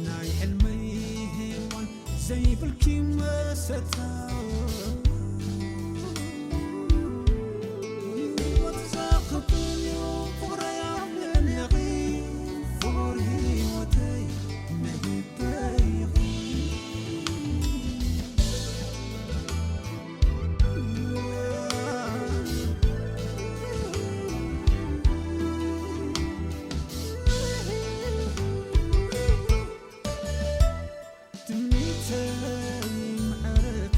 ናይ ሕልመይ ሄዋን ዘይብልኪ መሰታ ህይወት ዘኽብን እዩ ፍቕረይ ኣብለለኺ ፍቕር ህይወተይ መሂበይ ኢኺ። ትምኒተይ ምዕረግ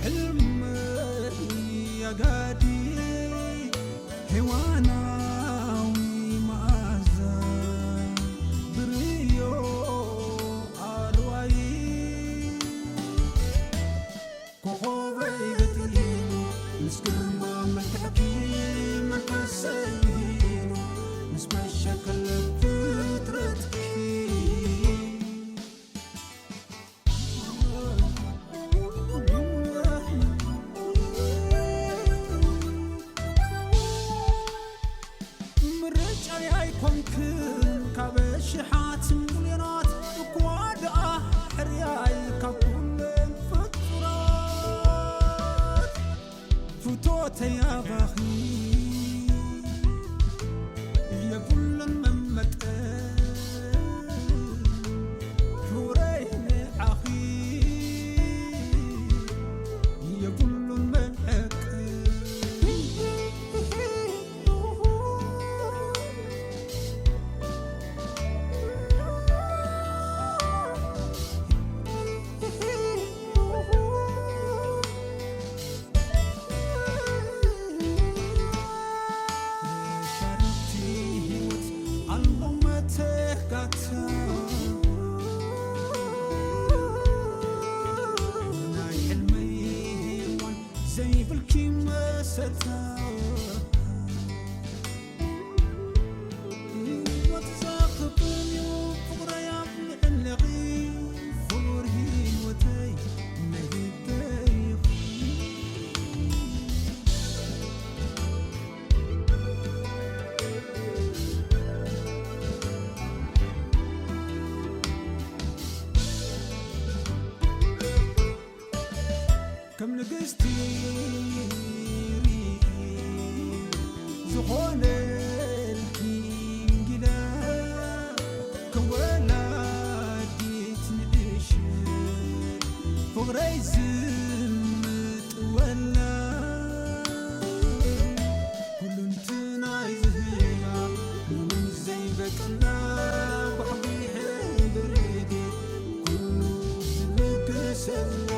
ሕልመይ ኣጋዲ ሄዋናዊ መኣዛ ብርዮ ኣርዋይ ኮኾበይ በጢሉ ምስ ግርማ መልክዕኪ መንፈሰይ ይሂሉ ምስ መሸከለ ፍጥረትኪ ምርጫይ ኣይኮንክን ካብ ሽሓት ሚልዮናት እኳ ደኣ ሕርያይ ካብ ኩለን ፍጡራት ፍቶተይ ኣባኺ የብሉን መመጠን ክብረይ ንዓኺ የብሉን መዕቀን። ሻረቲ ህይወት ኣሎ መተካእታ ናይ ሕልመይ ሄዋን ዘይብልኪ መሰታ ህይወት ዘኽብን እዩ ፍቕረይ ኣብ ልዕለኺ ፍቕር ህይወተይ መሂበይ ኢኺ። ከም ንግስቲ ርኢ ዝኾነልኪ እንግዳ ከም ወላዲት ንእሽት ፍቕረይ ዝምጥወላ ኩሉንትናይ ዝህባ ምንም ዘይበቅላ ባሕሪ ሕብሪ ኩሉ ዝልግሰላ።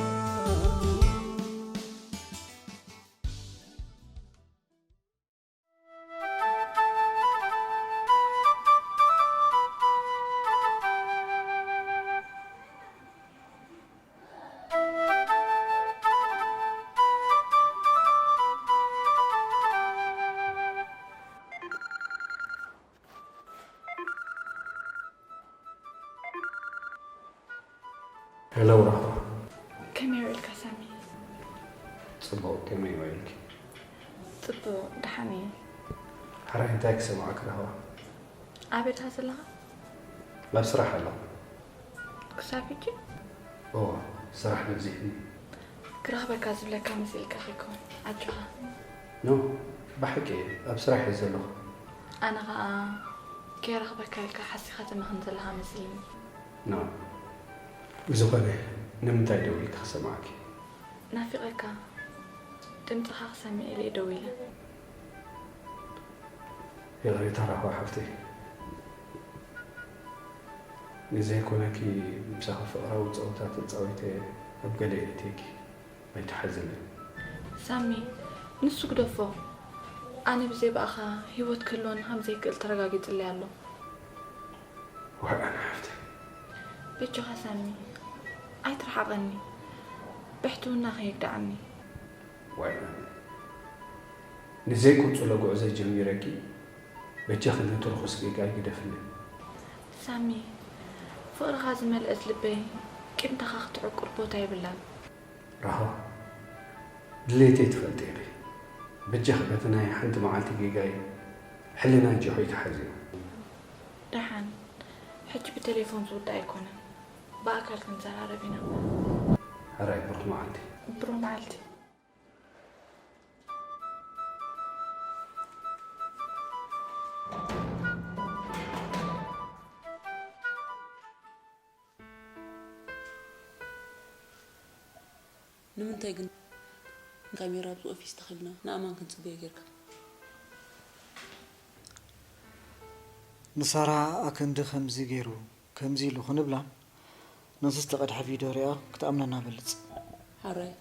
ሄሎ ራህዋ። ከመይ ውዒልካ ሳሚ? ጽቡቕ፣ ከመይ ውዒልኪ? ጽቡቕ፣ ደሓን እየ። ሕራይ እንታይ ክሰምዓኪ ራህዋ? ኣበይ ዲኻ ዘለኻ? ኣብ ስራሕ ኣለኹ። ክሳብ ሕጂ? እወ፣ ስራሕ በዚሕኒ። ክረኽበካ ዝብለካ መሲልካ ከይከውን፣ ኣጆኻ። ኖ፣ ብሓቂ ኣብ ስራሕ እየ ዘለኹ። ኣነ ኸኣ ከይረኽበካ ኢልካ ሓሲኻ ትምኽን ዘለኻ መሲልኒ። ኖ፣ ብዝኾነ ንምንታይ ደዊልካ ክሰምዓኪ? ናፊቐካ፣ ድምጽኻ ክሰምዕ ኢለ እየ ደዊለ። ይቕሬታ ራህዋ ሓፍተይ፣ ንዘይኮነኪ ምሳኺ ፍቕራዊ ጸወታ ተጻዊተ ኣብ ገለ እየ ኣትየኪ። ኣይትሓዝኒ። ሳሚ፣ ንሱ ግደፎ። ኣነ ብዘይ ብኣኻ ህይወት ክህልወኒ ከም ዘይክእል ተረጋጊጽለይ ኣሎ። ዋይ ኣነ ሓፍተይ። በጃኻ ሳሚ፣ ኣይትርሓቐኒ። ብሕትውና ከየግድዓኒ። ዋይ ኣነ። ንዘይቅጽሎ ጉዕዞ ጀሚረኪ፣ በጃኺ ነቲ ርኹስ ጌጋይ ግደፍኒ። ሳሚ፣ ፍቕርኻ ዝመልአት ልበይ ቂምታኻ ክትዕቁር ቦታ የብላን። ራህዋ፣ ድሌተይ ትፈልጢ ኢኺ። በጃኺ በቲ ናይ ሓንቲ መዓልቲ ጌጋይ ሕልናይ ጅሆይ ተሓዚኡ። ደሓን፣ ሕጂ ብቴሌፎን ዝውዳእ ኣይኮነን፣ ብኣካል ክንዘራረብ ኢና። ሕራይ ብሩኽ መዓልቲ። ብሩኽ መዓልቲ። ንምንታይ ግን ካሜራ ኣብዚ ኦፊስ ተኺልና ንኣማን ክንጽበዮ ጌርካ? ንሳራ ኣክንዲ ከምዚ ገይሩ ከምዚ ኢሉ ክንብላ ነዚ ዝተቐድሐ ቪድዮ ሪኣ ክትኣምነና በልጽ። ሓራይ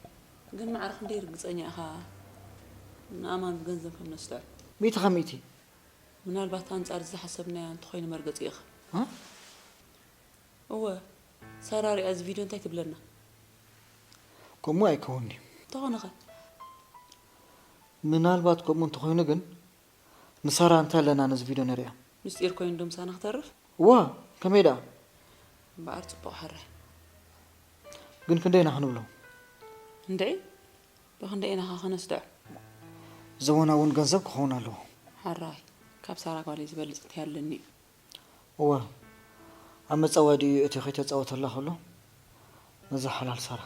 ግን ማዕረ ክንደይ ርግጸኛ ኢኻ ንኣማን ብገንዘብ ከም ነስጥዖ? ሚእቲ ካብ ሚእቲ። ምናልባት ኣንጻር እዚ ዝሓሰብናዮ እንተኾይኑ መርገጺ ኢኻ። እ? እወ ሳራ ሪኣ እዚ ቪድዮ እንታይ ትብለና? ከምኡ ኣይከውን'ዩ። እንተኾነኸ? ምናልባት ከምኡ እንተኾይኑ ግን ንሳራ እንታይ ኣለና ነዚ ቪድዮ ነሪኣ? ምስጢር ኮይኑ ዶ ምሳና ክተርፍ? እዋ ከመይ ደኣ? እምበኣር ጽቡቕ ሓራይ። ግን ክንደይ ኢና ክንብሎ? እንድዒ ብኽንደይ ኢና ኸ ከነስድዖ? ዘበና እውን ገንዘብ ክኸውን ኣለዎ። ሓራይ ካብ ሳራ ጓለይ ዝበልጽ እንታይ ኣለኒ እዩ? እወ ኣብ መጻወዲኡ እቲ ከይተጻወተላ ከሎ ነዛ ሓላል ሳራ።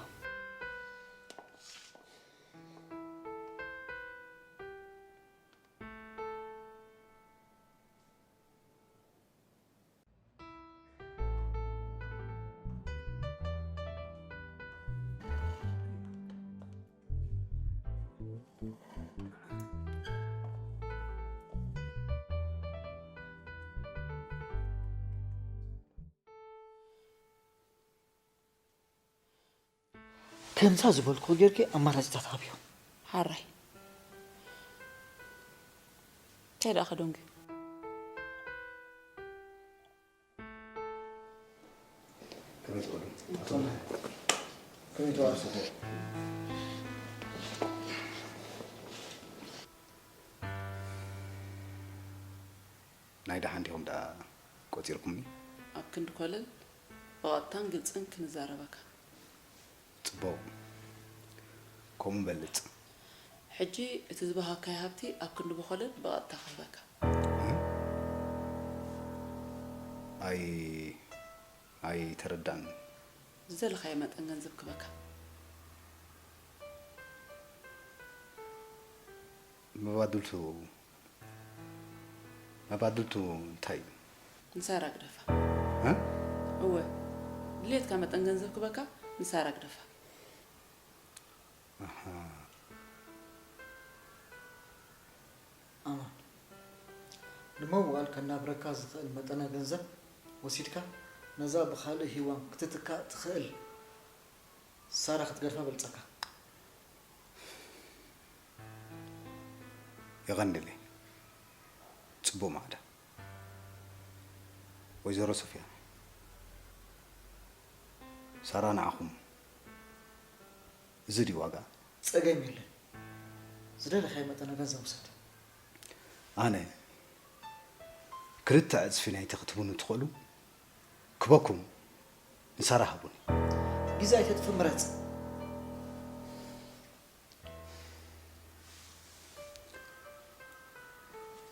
ከምዛ ዝበልኩ ጌርኪ ኣማራጺታት ሃብዮ። ሓራይ እንታይ ደኣ ከደንጉ? ናይ ደሓን ዲኹም ደኣ ቆጺርኩምኒ? ኣብ ክንዲ ኮለል ብቐጥታን ግልጽን ክንዛረበካ። ጽቡቕ። ከምኡ በልጽ። ሕጂ እቲ ዝበሃካዮ ሃብቲ ኣብ ክንዲ ብኾለል ብቐጥታ ክህበካ። ኣይ ኣይተረዳእን። ዝደለኻዮ መጠን ገንዘብ ክበካ። መባድልቱ መባድልቱ እንታይ እዩ? ንሳራ ግደፋ። እ? እወ ድሌትካ መጠን ገንዘብ ክበካ ንሳራ ግደፋ። ኣሃ። ኣማን፣ ንመዋል ከናብረካ ዝኽእል መጠነ ገንዘብ ወሲድካ ነዛ ብኻልእ ሂዋን ክትትካእ ትኽእል ሳራ ክትገድፋ በልጸካ። የቐንየለይ። ጽቡቕ ማዕዳ። ወይዘሮ ሶፍያ፣ ሳራ ንዓኹም እዚ ድዩ ዋጋ? ጸገም የለን። ዝደለኻዮ መጠነ ገንዘብ ውሰድ። ኣነ ክልተ ዕጽፊ ናይቲ ክትህቡኒ ትኽእሉ ክበኩም ንሳራ ሃቡኒ። ግዜ ኣይተጥፍ ምረጽ።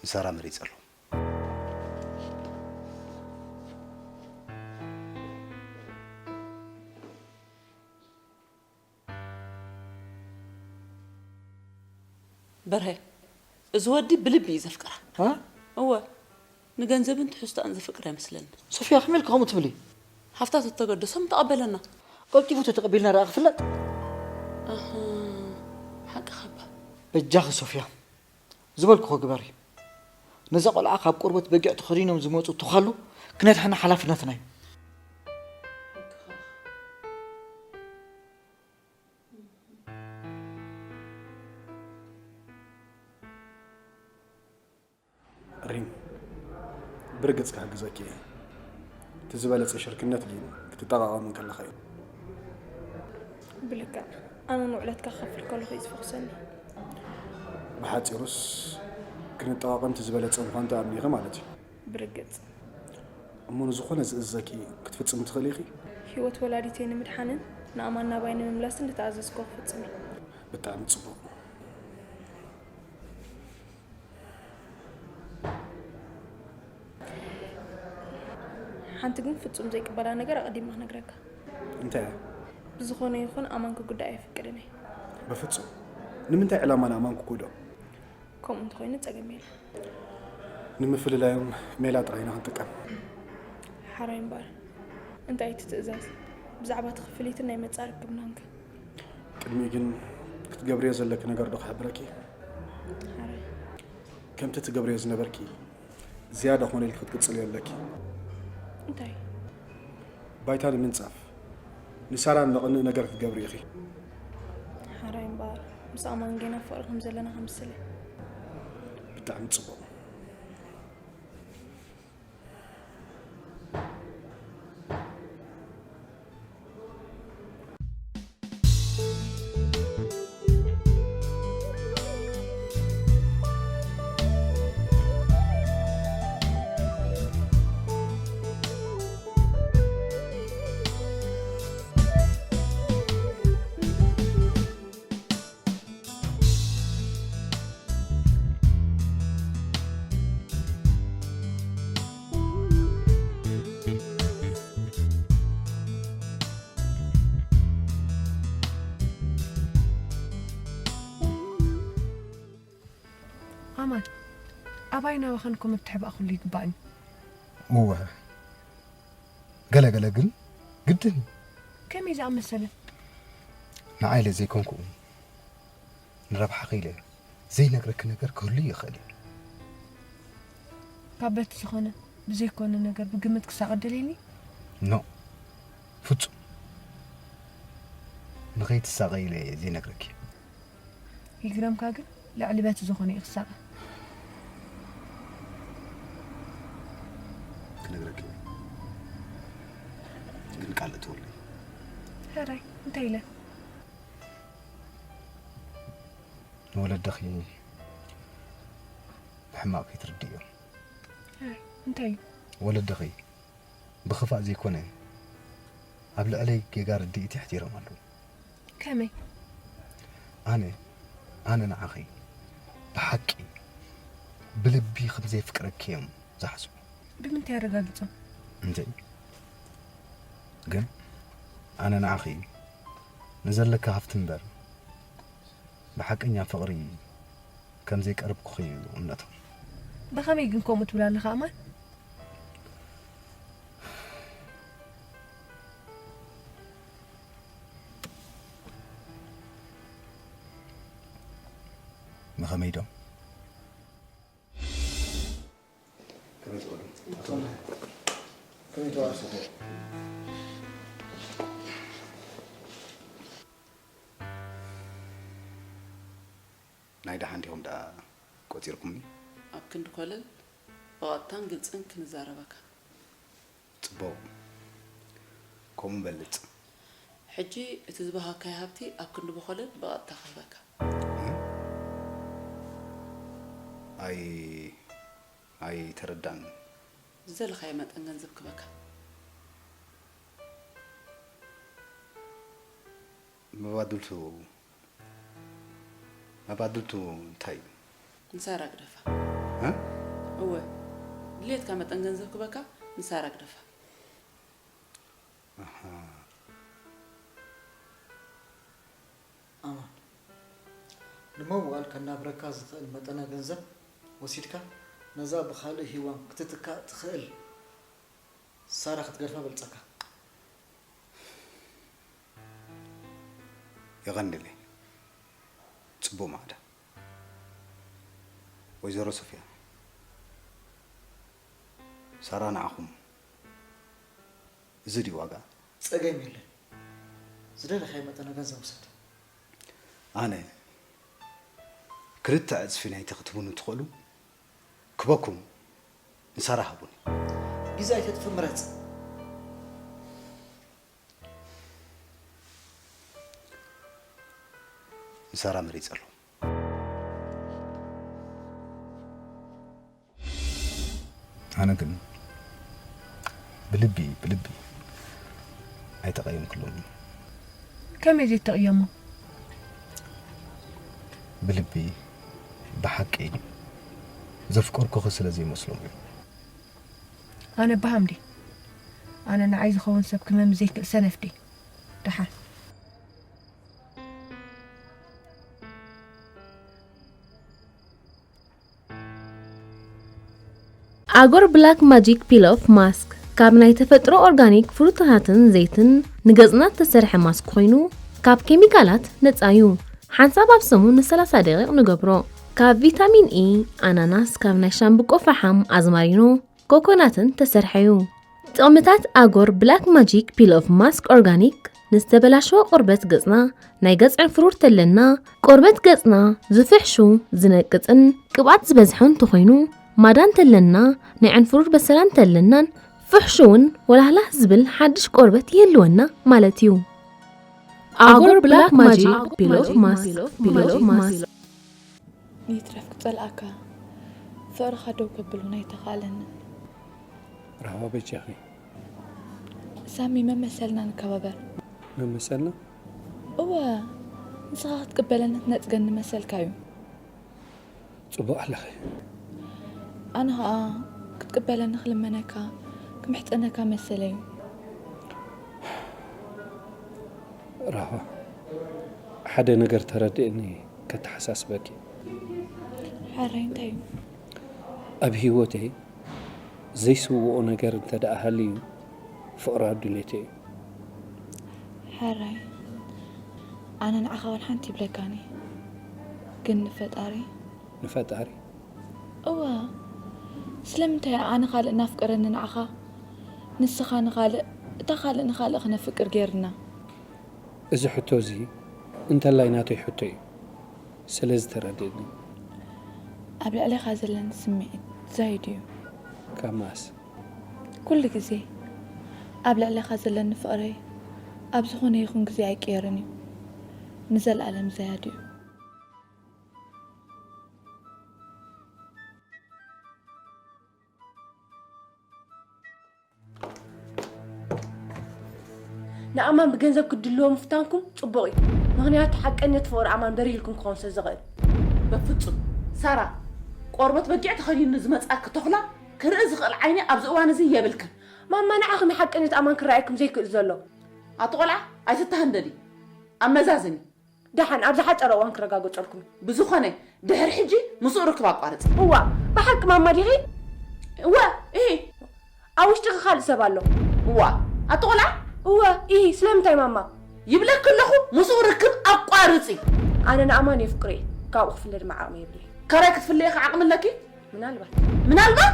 ንሳራ መሪጸ ኣለኹ። በርሀ፣ እዚ ወዲ ብልቢ እዩ ዘፍቅራ። እ? እወ፣ ንገንዘብን ትሕዝቶኣን ዘፍቅር ኣይመስለኒ። ሶፍያ፣ ከመይ ኢልኪ ከምኡ ትብሊ? ሃፍታ ተተገደሶም ተቐበለና። ቀልጢፉ ተተቐቢልና ደኣ ክፍለጥ? ኣህ፣ ሓቅኻ እባ። በጃኺ ሶፍያ፣ ዝበልክዎ ግበሪ። ነዛ ቆልዓ ካብ ቆርበት በጊዕ ተኸዲኖም ዝመጹ ተኻሉ ክነድሕና ሓላፍነትና እዩ። ሪም፣ ብርግጽ ክሕግዘኪ እየ። እቲ ዝበለጸ ሽርክነት ግን ክትጠቓቐም እንከለኻ እዩ። ብልክዕ፣ ኣነ ንውዕለትካ ክኸፍል ከለኹ እዩ ዝፈኹሰኒ። ብሓጺሩስ፣ ክንጠቓቐም እቲ ዝበለጸ ምዃኑ ትኣምኒ ኢኺ ማለት እዩ። ብርግጽ። እሞ ንዝኾነ ዝእዘኪ ክትፍጽሚ ትኽእሊ ኢኺ? ህይወት ወላዲተይ ንምድሓንን ንኣማን ናባይ ንምምላስን ዝተኣዘዝክዎ ክፍጽም እየ። ብጣዕሚ ጽቡቕ። ሓንቲ ግን ፍጹም ዘይቅበላ ነገር ኣቐዲመ ክነግረካ። እንታይ እያ? ብዝኾነ ይኹን ኣማን ክጉዳእ ኣይፍቅድን እየ። በፍጹም። ንምንታይ ዕላማ ንኣማን ክጎድኦ? ከምኡ እንተኾይኑ ጸገም የለን። ንምፍልላዮም ሜላ ጥራይ ኢና ክንጥቀም። ሓራይ እምበኣር። እንታይ እቲ ትእዛዝ? ብዛዕባ እቲ ክፍሊትን ናይ መጻኢ ርክብናን ከ? ቅድሚኡ ግን ክትገብርዮ ዘለኪ ነገር ዶ ክሕብረኪ? ሓራይ። ከምቲ ትገብርዮ ዝነበርኪ ዝያዳ ኮነ ኢልኪ ክትቅጽልዮ ኣለኪ። እንታይ? ባይታ ንምንጻፍ ንሳራ ንቕንእ ነገር ክትገብሪ ኢኺ። ሓራይ እምበኣር። ምስ ኣማን ጌና ፍቕሪ ከም ዘለና ከምስል እየ። ብጣዕሚ ጽቡቕ። ኣማን፣ ኣባይ ናባኸን ኮመት ትሕባእ ኩሉ ይግባእኒ። እወ፣ ገለ ገለ ግን ግድን እዩ። ከመይ ዝኣመሰለ? ንዓይ ኢለ ዘይኮንኩ ንረብሓኺ ኢለ ዘይነግረኪ ነገር ክህሉ ይኽእል እዩ። ካብ በቲ ዝኾነ ብዘይኮነ ነገር ብግምት ክሳቐ ደልየኒ? ኖ፣ ፍጹም። ንኸይትሳቐ ኢለ እየ ዘይነግረኪ። ይግረምካ ግን ልዕሊ በቲ ዝኾነ እዩ ክሳቐ። ክነግረኪ እየ። ግን ቃል እትወለይ። ሕራይ እንታይ ኢለ? ንወለድኺ ብሕማቕ ከይትርድእዮም። ሕራይ እንታይ እዩ? ወለድኺ ብኽፋእ ዘይኮነ ኣብ ልዕለይ ጌጋ ርድኢት የሕዲሮም ኣለዉ። ከመይ? ኣነ ኣነ ንዓኺ ብሓቂ ብልቢ ከም ዘየፍቅረኪ እዮም ዝሓስቡ። ብምንታይ ኣረጋጊጾም? እንተይ ግን ኣነ ንዓኺ ንዘለካ ሃፍቲ እምበር ብሓቀኛ ፍቕሪ ከም ዘይቀረብኩኺ እዩ እምነቶም። ብኸመይ ግን ከምኡ ትብል ኣለኻ ኣማን? ብኸመይ ዶ? ናይ ደሓን ዲኹም ደኣ ቆጺርኩምኒ? ኣብ ክንዲ ኮለል ብቐጥታን ግልጽን ክንዛረበካ። ጽቡቕ። ከምኡ በልጽ። ሕጂ እቲ ዝበሃካዮ ሃብቲ ኣብ ክንዲ ብኾለል ብቐጥታ ክህበካ። ኣይ ኣይተረዳን። ዝደለኻዮ መጠን ገንዘብ ክበካ። መባድልቱ መባድልቱ እንታይ እዩ? ንሳራ ግደፋ። እ? እወ፣ ድሌትካ መጠን ገንዘብ ክበካ ንሳራ ግደፋ። ኣሃ። ኣማን፣ ንመዋል ከናብረካ ዝኽእል መጠነ ገንዘብ ወሲድካ ነዛ ብኻልእ ሂዋን ክትትካእ ትኽእል ሳራ ክትገድፋ በልጸካ። የቐንየለይ። ጽቡቕ ማዕዳ። ወይዘሮ ሶፍያ፣ ሳራ ንዓኹም እዚ ድዩ ዋጋ? ጸገም የለን። ዝደለኻዮ መጠነ ገንዘብ ውሰድ። ኣነ ክልተ ዕጽፊ ናይቲ ክትህቡኒ ትኽእሉ ክበኩም ንሳራ ሃቡኒ። ግዜ ኣይተጥፍእ ምረጽ። ንሳራ መሪጸ ኣለኹ። ኣነ ግን ብልቢ ብልቢ ኣይተቐየምክሎምን። ከመይ ዘይተቕየሞ? ብልቢ ብሓቂ ዘፍቀርኩኺ ስለ ዘይመስሎም እዩ። ኣነ በሃም ድየ? ኣነ ንዓይ ዝኸውን ሰብ ክመም ዘይክእል ሰነፍ ድዩ? ደሓን። ኣጎር ብላክ ማጂክ ፒል ኦፍ ማስክ ካብ ናይ ተፈጥሮ ኦርጋኒክ ፍሩታታትን ዘይትን ንገጽና እተሰርሐ ማስክ ኮይኑ፣ ካብ ኬሚካላት ነጻ እዩ። ሓንሳብ ኣብ ሰሙን ንሰላሳ ደቂቕ ንገብሮ። ካብ ቪታሚን ኢ፣ ኣናናስ፣ ካብ ናይ ሻምብቆ ፈሓም፣ ኣዝማሪኖ፣ ኮኮናትን ተሰርሐ እዩ። ጥቕምታት ኣጎር ብላክ ማጂክ ፒል ኦፍ ማስክ ኦርጋኒክ ንዝተበላሸወ ቆርበት ገጽና፣ ናይ ገጽ ዕንፍሩር ተለና፣ ቆርበት ገጽና ዝፍሕሹ፣ ዝነቅጽን ቅብኣት ዝበዝሖ እንተኾይኑ፣ ማዳ እንተለና፣ ናይ ዕንፍሩር በሰላ እንተለናን ፍሕሹውን ወላህላህ ዝብል ሓድሽ ቆርበት ይህልወና ማለት እዩ። ኣጎር ብላክ ማጂክ ፒል ኦፍ ማስክ፣ ፒል ኦፍ ማስክ። ይትረፍ ክጸልኣካ፣ ፍቕርኻ ደው ከብል እውን ኣይተኻእለንን። ራህዋ በጃኺ። ሳሚ፣ መመሰልና ንከባበር። መመሰልና? እወ፣ ንስኻ ክትቅበለኒ ትነጽገኒ መሰልካ እዩ። ጽቡቕ ኣለኺ። ኣነ ኸኣ ክትቅበለኒ ክልመነካ፣ ክምሕጸነካ መሰለይ እዩ። ራህዋ፣ ሓደ ነገር ተረድእኒ፣ ከተሓሳስበኪ። ሓራይ እንታይ እዩ? ኣብ ህይወተይ ዘይስውኦ ነገር እንተ ደኣ ሃልዩ፣ ፍቕራዊ ድሌተይ እዩ። ሓራይ፣ ኣነ ንዓኻ እውን ሓንቲ ይብለካኒ፣ ግን ንፈጣሪ። ንፈጣሪ? እወ፣ ስለምንታይ ኣነ ካልእ እናፍቀረኒ ንዓኻ፣ ንስኻ ንኻልእ፣ እታ ካልእ ንኻልእ ክነፍቅር ገይርና? እዚ ሕቶ እዚ እንተላይ ናተይ ሕቶ እዩ። ስለዚ ተረድእኒ። ኣብ ልዕሌኻ ዘለኒ ስምዒት ዛይዱ እዩ። ካብ መኣስ? ኩሉ ግዜ ኣብ ልዕሌኻ ዘለኒ ፍቕረይ ኣብ ዝኾነ ይኹን ግዜ ኣይቅየርን እዩ። ንዘለኣለም ዛያዱ እዩ። ንኣማን ብገንዘብ ክትድልዎ ምፍታንኩም ጽቡቕ እዩ። ምኽንያቱ ሓቀነት ፍቕሪ ኣማን በሪህልኩም ክኸውን ስለ ዝኽእል። በፍጹም ሳራ፣ ቆርበት በጊዕ ተኸዲኑ ዝመጽኣኪ ተኹላ ክርኢ ዝኽእል ዓይኒ ኣብዚ እዋን እዚ የብልክን። ማማ ንዓኺም ሓቀነት ኣማን ክረኣየኩም ዘይክእል ዘሎ። ኣቲ ቆልዓ ኣይትተሃንደዲ፣ ኣመዛዝኒ። ደሓን ኣብ ዝሓጸረ እዋን ክረጋገጸልኩም እዩ። ብዝኾነ ድሕሪ ሕጂ ምስኡ ርክብ ኣቋርጺ። እዋ ብሓቂ ማማ ዲኺ? እወ፣ እሂ። ኣብ ውሽጥኺ ካልእ ሰብ ኣሎ። እዋ፣ ኣቲ ቆልዓ። እወ፣ እሂ፣ ስለምንታይ ማማ? ይብለኪ ኣለኹ፣ ምስኡ ርክብ ኣቋርጺ። ኣነ ንኣማን የፍቅሮ እየ፣ ካብኡ ክፍለ ድማ ዓቕሚ የብለይ። ካራይ ክትፍለይ ኢኺ ዓቕሚ ኣለኪ? ምናልባት። ምናልባት?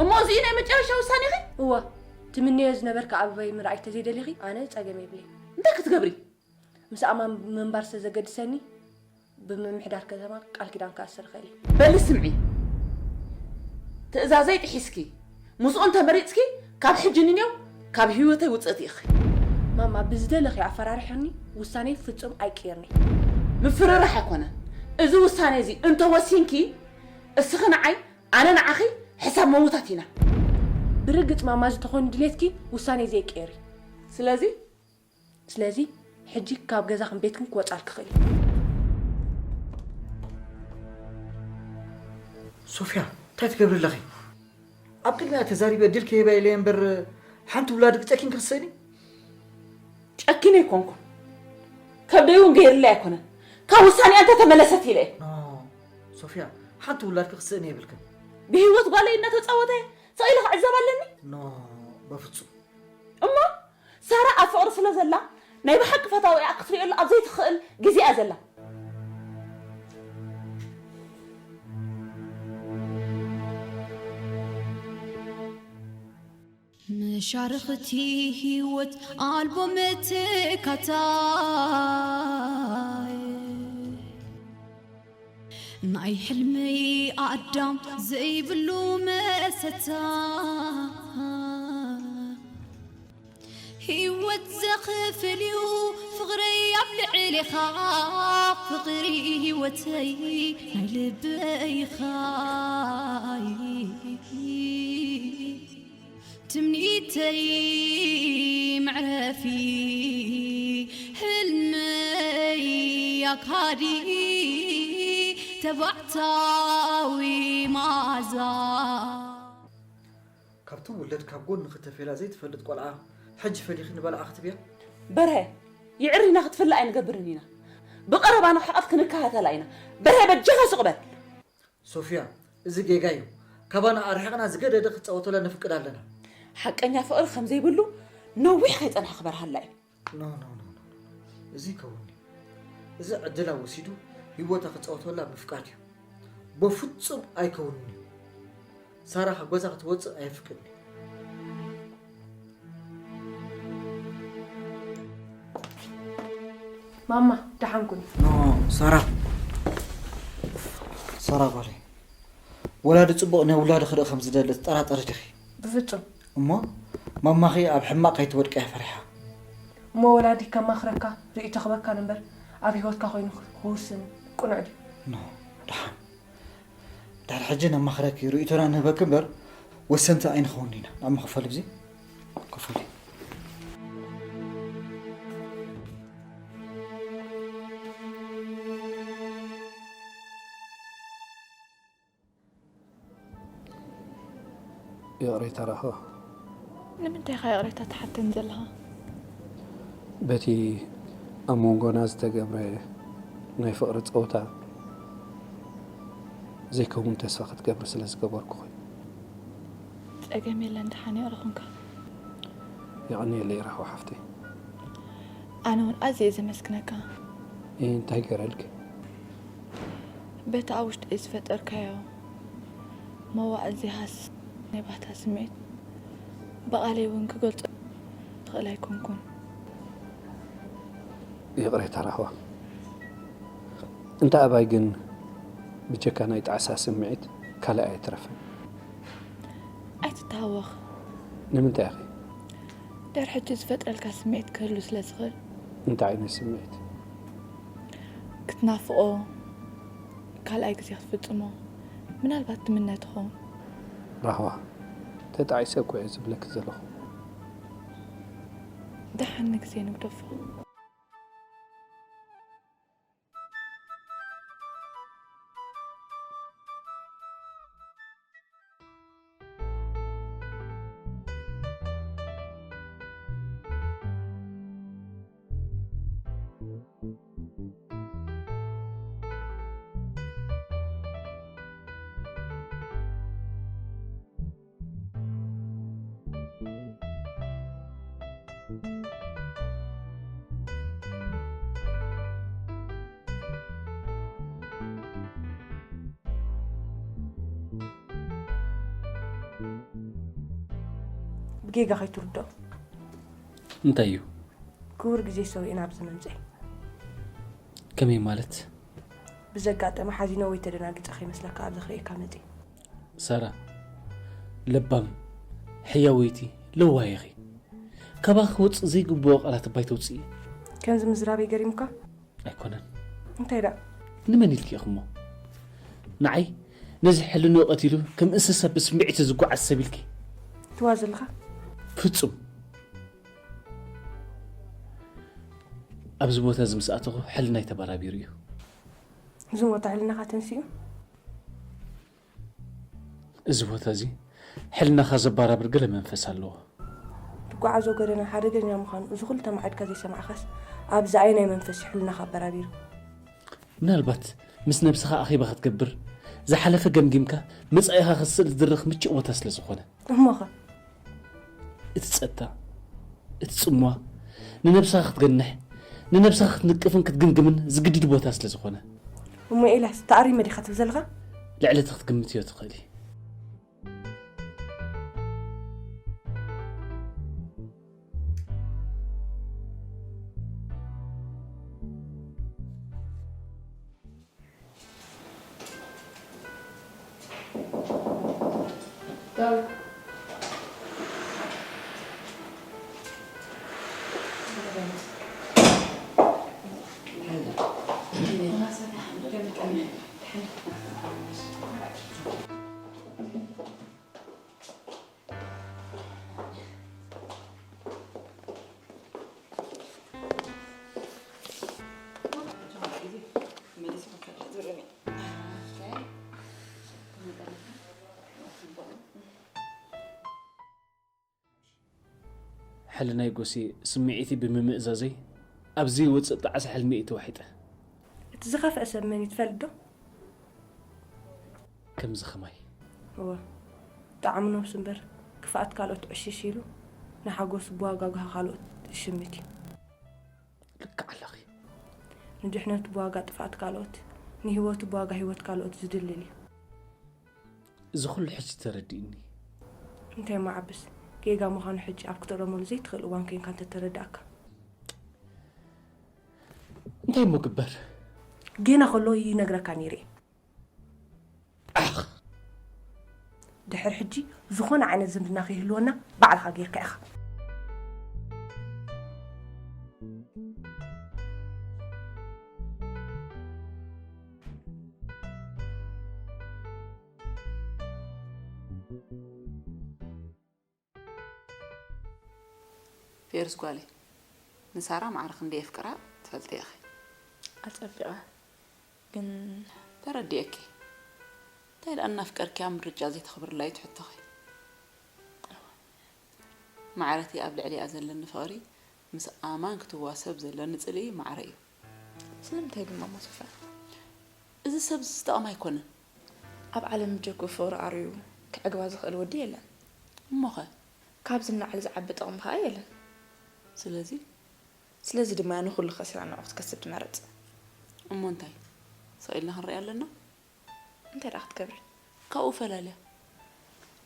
እሞ እዚ እዩ ናይ መጨረሻ ውሳኔኺ? እወ፣ ትምነዮ ዝነበርካ ኣበባይ ምርኣይ ተዘይደሊኺ ኣነ ጸገም የብለይ። እንታይ ክትገብሪ? ምስ ኣማን ምንባር ስለ ዘገድሰኒ ብምምሕዳር ከተማ ቃል ኪዳን ክኣስር እኽእል እየ። በሊ ስምዒ፣ ትእዛዘይ ጥሒስኪ ምስኡ እንተመሪጽኪ ካብ ሕጂ ንኔው ካብ ህይወተይ ውጽእቲ ኢኺ። ማማ ብዝደለኽዮ ኣፈራርሕኒ፣ ውሳኔ ፍጹም ኣይቅየርኒ። ምፍርራሕ ኣይኮነን እዚ ውሳነ እዚ እንተወሲንኪ እስኺ ንዓይ ኣነ ንዓኺ ሕሳብ መውታት ኢና። ብርግጽ ማማ እዚ ተኾይኑ ድሌትኪ ውሳኔ ዘይቅየር እዩ። ስለዚ ስለዚ ሕጂ ካብ ገዛኽን ቤትክን ክወጻልኪ እኽእል እየ። ሶፍያ እንታይ ትገብሪ ኣለኺ? ኣብ ቅድሚያ ተዛሪበ ድል ከይባ ኢለ እምበር ሓንቲ ውላድ ጨኪን ክኽሰኒ? ጨኪነ ኣይኮንኩን ከብደይ እውን ገይርለይ ኣይኮነን ካብ ውሳኔኣ እንተተመለሰት ኢለ እየ። ኖ ሶፍያ ሓንቲ ውላድ ክኽስእኒ የብልክን። ብህይወት ጓለይ እናተፃወተ ስቕ ኢለ ክዕዘብ ኣለኒ? ኖ በፍጹም። እሞ ሳራ ኣብ ፍቕሪ ስለ ዘላ ናይ ብሓቂ ፈታዊኣ ክትርእየሉ ኣብ ዘይትኽእል ግዜ እያ ዘላ። መሻርኽቲ ህይወት ኣልቦ መተካታይ ናይ ሕልመይ ኣዳም ዘይብሉ መሰታ ህይወት ዘኽፍል እዩ ፍቕረይ ኣብ ልዕሌኻ ፍቕሪ ህይወተይ ናይ ልበይኻ ትምኒተይ መዕረፊ ህልመይ ኣካዲ ተባዕታዊ መኣዛ ኣብቲ ውለድ ካብ ጎኒ ክተፌላ ዘይትፈልጥ ቆልዓ ሕጂ ፈሊኺ ንበልዓ ክትብያ? በርሀ፣ ይዕሪና ክትፍለ ኣይንገብርን ኢና። ብቐረባ ንሕቐፍ ክንከታተላ ኢና። በርሀ፣ በጃኻ ስቕ በል። ሶፍያ፣ እዚ ጌጋ እዩ። ካባና ኣርሒቕና ዝገደደ ክጻወተላ ነፍቅድ ኣለና። ሓቀኛ ፍቕሪ ከም ዘይብሉ ነዊሕ ከይጸንሐ ክበርሃላ እዩ። ኖ፣ ኖ፣ ኖ፣ ኖ። እዚ ይከውን እዩ። እዚ ዕድላ ወሲዱ ህይወታ ክጻወተላ ምፍቃድ እዩ። በፍጹም ኣይከውንን እዩ። ሳራ ካብ ገዛ ክትወጽእ ኣየፍቅድን እዩ። ማማ፣ ደሓን ኩኒ። ኖ፣ ሳራ። ሳራ ጓለይ። ወላዲ ጽቡቕ ናይ ውላድኺ ርኢ ከም ዝደሊ ትጠራጠሪ ዲኺ? ብፍጹም። እሞ ማማኺ ኣብ ሕማቕ ከይትወድቂ እያ ፈሪሓ። እሞ ወላዲ ከማኽረካ ርእይቶ ክበካን እምበር ኣብ ህይወትካ ኮይኑ ክውስን ቅኑዕ ድዩ? ኖ፣ ደሓን። ድሕሪ ሕጂ ነማኽረኪ፣ ርእይቶና ንህበኪ እምበር ወሰንቲ ኣይንኸውን ኢና። ንዓማ ክፈሊ ብዚ። ክፈሊ። ይቕሬታ ራህዋ። ንምንታይ ኢኻ ይቕሬታ ትሓተኒ ዘለኻ? በቲ ኣብ መንጎና ዝተገብረ ናይ ፍቕሪ ጸወታ ዘይከውን ተስፋ ክትገብሪ ስለ ዝገበርኩኺ። ጸገም የለን፣ ደሓን ይቕረ ኹንካ። የቐንየለይ ራህዋ ሓፍተይ። ኣነ እውን ኣዝየ እየ ዘመስግነካ። እይ፣ እንታይ ገረልኪ? በቲ ኣብ ውሽጠይ ዝፈጠርካዮ መዋእል ዘይሃስስ ናይ ባህታ ስምዒት ብቓለይ እውን ክገልጾ ዝኽእል ኣይኮንኩን። ይቕሬታ ራህዋ። እንተ ኣባይ ግን ብጀካ ናይ ጣዕሳ ስምዒት ካልእ ኣየትረፈን። ኣይትተሃወኽ። ንምንታይ ኢኺ? ድሕሪ ሕጂ ዝፈጥረልካ ስምዒት ክህሉ ስለ ዝኽእል። እንታይ ዓይነት ስምዒት? ክትናፍቖ፣ ካልኣይ ግዜ ክትፍጽሞ፣ ምናልባት ትምነ ትኸውን። ራህዋ፣ ተጣዒሰ እኮ እየ ዝብለኪ ዘለኹ። ደሓን ንግዜ ንግደፎ። ብጌጋ ከይትርድኦ። እንታይ እዩ? ክቡር ግዜ ሰዊእና ኣብዚ ምምፀይ። ከመይ ማለት? ብዘጋጠመ ሓዚነ ወይ ተደናጊፀ ከይመስለካ ኣብዚ ክርእየካ መፅየ። ሳራ፣ ለባም፣ ሕያወይቲ፣ ለዋህ ኢኺ። ካባኺ ክወፅእ ዘይግብኦ ቃላት እባ ኣይተውፅኢ። ከምዚ ምዝራበይ ገሪሙካ? ኣይኮነን። እንታይ ደኣ? ንመን ኢልኪ ኢኺ እሞ? ንዓይ ነዚ ሕልንኡ ቀቲሉ ከም እንስሳ ብስምዒቱ ዝጓዓዝ ሰብ ኢልኪ? ትዋዝ ኣለኻ? ፍጹም። ኣብዚ ቦታ እዚ ምስ ኣተኹ ሕልናይ ተበራቢሩ እዩ። እዚ ቦታ ሕልናኻ ተንሲኡ? እዚ ቦታ እዚ ሕልናኻ ዘባራብር ገለ መንፈስ ኣለዎ። ትጓዓዞ ጎደና ሓደገኛ ምዃኑ እዚ ኩሉ ተማዒድካ ዘይሰማዕካስ ኣብዚ ኣየናይ መንፈስ እዩ ሕልናኻ ኣበራቢሩ? ምናልባት ምስ ነብስኻ ኣኼባ ክትገብር፣ ዝሓለፈ ገምጊምካ መጻኢኻ ክትስእል ዝድርኽ ምቹእ ቦታ ስለ ዝኾነ። እሞኸ? እቲ ጸጥታ፣ እቲ ጽምዋ፣ ንነብስኻ ክትገንሕ፣ ንነብስኻ ክትንቅፍን ክትግምግምን ዝግድድ ቦታ ስለ ዝኾነ። እሞ ኤልያስ፣ ተኣሪመ ዲኻ ትብል ዘለኻ? ልዕሊ እቲ ክትግምትዮ ትኽእሊ። ሕልናይ ጎስየ፣ ስምዒተይ ብምምእዛዘይ፣ ኣብዚ ይወጽእ ጣዕሳ ሕልሚ እየ ተዋሒጠ። እቲ ዝኸፍአ ሰብ መን እዩ ትፈልጥ ዶ? ከምዚ ኸማይ። እወ፣ ጣዕሚ ነብሱ እምበር ክፍኣት ካልኦት ዕሽሽ ኢሉ፣ ንሓጎሱ ብዋጋ ጓሂ ካልኦት ዝሽምት እዩ። ልክዕ ኣለኺ። ንድሕነቱ ብዋጋ ጥፍኣት ካልኦት፣ ንህይወቱ ብዋጋ ህይወት ካልኦት ዝድልል እዩ። እዚ ኩሉ ሕጂ ተረዲእኒ። እንታይ እሞ ዓብስ፣ ጌጋ ምዃኑ ሕጂ ኣብ ክትእረመሉ ዘይትኽእል እዋን ኮይንካ እንተተረዳእካ። እንታይ እሞ ግበር? ጌና ከሎ ይነግረካ ነይረ እየ። ድሕር ሕጂ ዝኾነ ዓይነት ዝምድና ከይህልወና ባዕልኻ ጌርካ ኢኻ። ፌርስ ጓለይ፣ ንሳራ ማዕረ ክንደይ የፍቅራ ትፈልጢ ኢኺ። ኣጸቢቐ ግን ተረዲኤኪ። እንታይ ደኣ እናፍቀርኪያ ምርጫ ዘይተኽብርላ እዩ ትሕቶኺ። ማዕረቲ ኣብ ልዕሊኣ ዘለኒ ፍቕሪ ምስ ኣማን ክትዋሰብ ዘለኒ ጽልኢ ማዕረ እዩ። ስለምንታይ ግን ማማ ሶፍያ? እዚ ሰብ ዝጠቕም ኣይኮነን። ኣብ ዓለም ምጀኩ ፍቕሪ ኣርዩ ክዕግባ ዝኽእል ወዲ የለን። እሞኸ? ካብዚ ንላዕሊ ዝዓቢ ጥቕሚ ኸኣ የለን። ስለዚ? ስለዚ ድማ እያ ንኹሉ ከሲራ ንዕኡ ክትከስብ ትመርጽ። እሞ እንታይ? ስቕ ኢልና ክንሪኣ ኣለና? እንታይ ደኣ ክትገብሪ? ካብኡ ፈላልያ።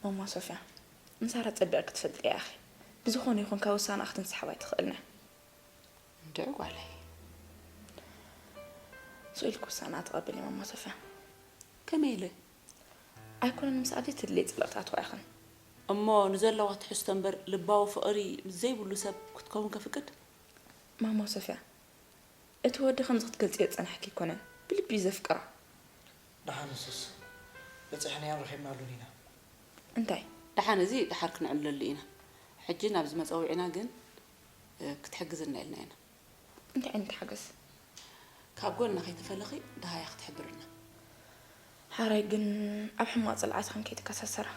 ማማ ሶፍያ፣ ንሳራ ጸቢቕኪ ትፈልጥያ ኢኺ። ብዝኾነ ይኹን ካብ ውሳነኣ ክትንስሓብ ኣይትኽእልን እያ። እንድዒ ጓለይ። ስቕ ኢልኪ ውሳነኣ ተቐበሊ ማማ ሶፍያ። ከመይ ኢለ? ኣይኮነን ምስኣ ዘይትድልየ ጽልእቲ ኣትዋ ኢኽን። እሞ ንዘለዋ ትሕዝቶ እምበር ልባዊ ፍቕሪ ምስ ዘይብሉ ሰብ ክትከውን ከፍቅድ? ማማ ሶፍያ፣ እቲ ወዲ ከምዚ ክትገልጽዮ ዝጸናሕኪ ኣይኮነን። ብልቢ እዩ ዘፍቅራ። ደሓን ንሱስ በጺሕናዮን ረኺብናሉን ኢና። እንታይ? ደሓን እዚ ደሓር ክንዕልለሉ ኢና። ሕጂ ናብዚ መጸውዒና ግን፣ እ፣ ክትሕግዝና ኢልና ኢና። እንታይ ዓይነት ሓገዝ? ካብ ጎና ከይተፈለኺ ደሃያ ክትሕብርና። ሓራይ ግን ኣብ ሕማቕ ጽልዓትኽን ከይትከሳሰራ።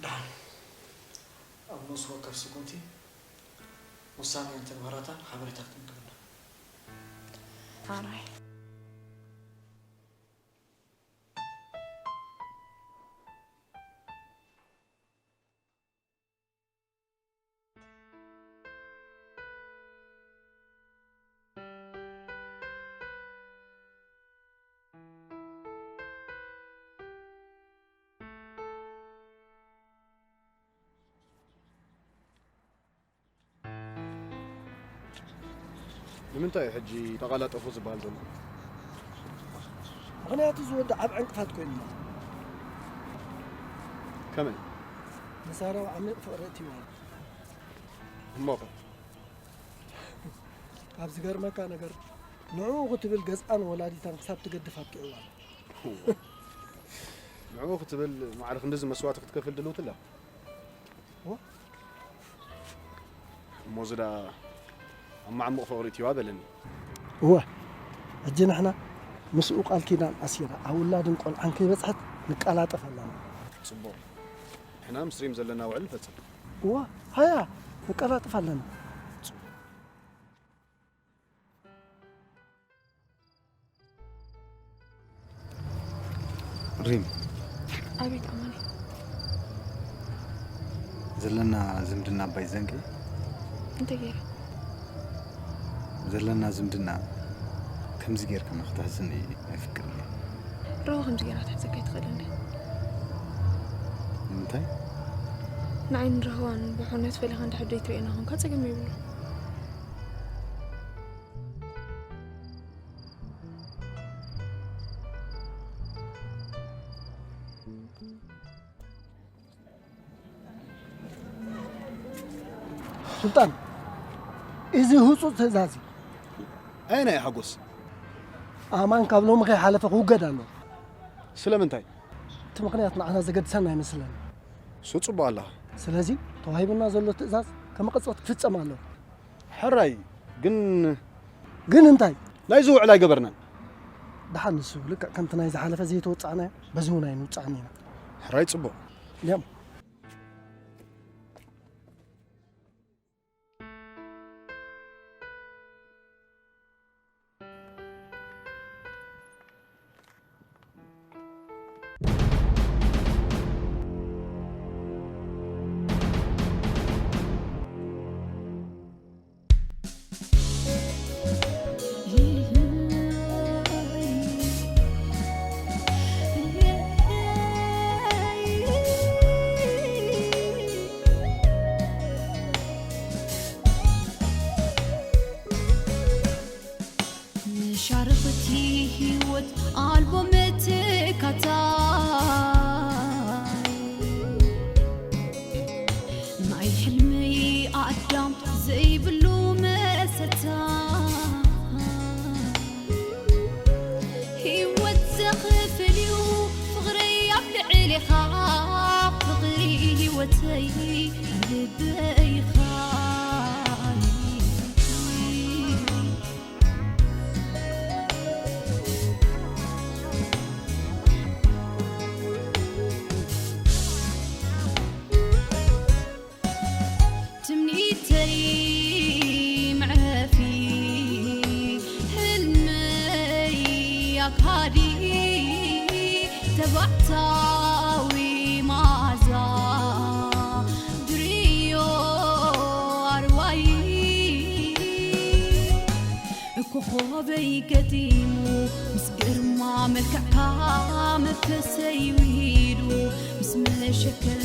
ደሓን ኣብ ነፍሲ ወከፍ ስጉምቲ ውሳኔኣን ተግባራታን ሓበሬታ ክትምግብና። ሓራይ። ንምንታይ እዩ ሕጂ ተቐላጠፉ ዝበሃል ዘሎ? ምኽንያቱ እዚ ወዲ ዓብ ዕንቅፋት ኮይኑና። ከመይ? ንሳራ ኣብ ዓሚቕ ፍቕሪ እትይዋ ኣሎ። እሞኸ? ካብ ዝገርመካ ነገር ንዕኡ ክትብል ገዝኣን ወላዲታን ክሳብ ትገድፍ ኣብቂዕዋ ኣሎ። ንዕኡ ክትብል ማዕረ ክንድዚ መስዋእቲ ክትከፍል ድልውቲ ኣላ? እሞ እዚ ደኣ ኣብ መዓሙቕ ፍቕሪ እትይዋ በለኒ። እወ፣ ሕጂ ንሕና ምስኡ ቃል ኪዳን ኣሲራ ኣብ ውላድን ቆልዓን ከይበጽሐት ንቃላጠፍ ኣለና። ጽቡቕ። ንሕና ምስ ሪም ዘለና ውዕል ንፈጽም። እወ፣ ሃያ ንቃላጠፍ ኣለና። ሪም፣ ኣቤት ኣማኒ። ዘለና ዝምድና ኣባይ ዘንቂ። እንታይ ገይረ? ዘለና ዝምድና ከምዚ ጌርካ ንክትሕዝኒ ኣይፍቅድን እየ። ረዋ ከምዚ ገይራ ክትሕዘካ ኣይትኽእልን ድያ? ንምንታይ? ንዓይን ረህዋን ብሕውነት ፈሊኻ እንድሕር ዘይትርእየና ኮንካ ጸገም የብሉን። ሱልጣን፣ እዚ ህጹጽ ትእዛዝ እዩ። ኣየናይ ሓጎስ? ኣማን ካብ ሎሚ ከይሓለፈ ክውገድ ኣለዎ። ስለምንታይ? እቲ ምኽንያት ንዓና ዘገድሰና ኣይመስለኒ። እሱ ጽቡቕ ኣለኻ። ስለዚ ተዋሂቡና ዘሎ ትእዛዝ ከመቐጸልቲ ክፍጸም ኣለዎ። ሕራይ፣ ግን ግን እንታይ? ናይዚ ውዕል ኣይገበርናን። ደሓን ንሱ ልክዕ ከምቲ ናይ ዝሓለፈ ዘይተወጻዕናዮ በዚ እውን ኣይንውጻዕን ኢና። ሕራይ ጽቡቕ። እም። ታዊ ማዛ ድርዮ ኣርዋይ ኮኾበይ ገጢሙ ምስ ግርማ መልክዕካ መንፈሰይ ውሂዱ ምስ መሸከል